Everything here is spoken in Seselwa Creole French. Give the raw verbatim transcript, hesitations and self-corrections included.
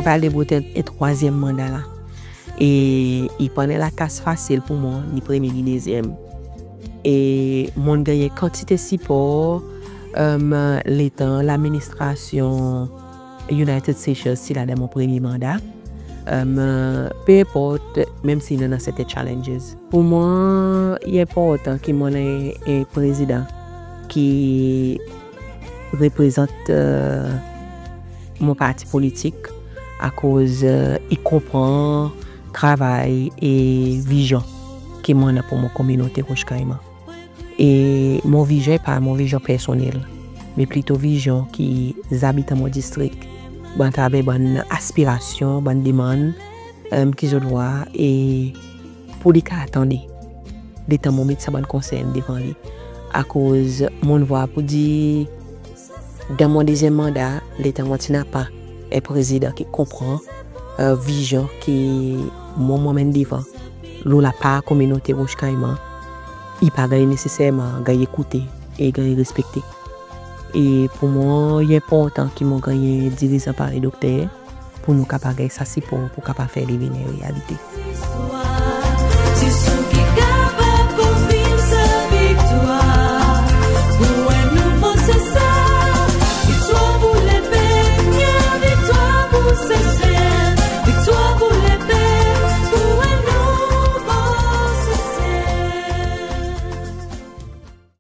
pa ale bout en trwazyenm manda la. E i pa'n en latas fasil pour mwan, ni premye, ni dezyenm. E mon'n ganny kantite sipor, e, letan ladministrasyon United Seychelles ti la dan mon premye manda. E, pe enport, menm si i annan serten challenges. Pour mwan, i enportan ki mon annan en, en prezidan ki reprezant, e, mon parti politik, akoz, e, i konpran travay e vizyon ki mon annan pour mon kominote Roche Caiman. E mon vizyon i pa mon vizyon personnel, me plito vizyon ki zabitan mon distrik, bann atraver bann aspirasyon, bann demann, e, ki zot war, e pour li kapab tande, letan mon met sa bann konsern devan li. Akoz mon'n war pour dir, dan mon dezyenm manda, letan mon ti napa en prezidan ki konpran, e, vizyon ki mwan, mon anmenn devan lo lapar kominote Roche Caiman, i pa ganny neseserman ganny ekoute e ganny respekte. E pour mwan, i enportan ki mon ganny en dirizan parey dokter, pour nou kapab ganny sa sipor pour kapab fer li vin en realite.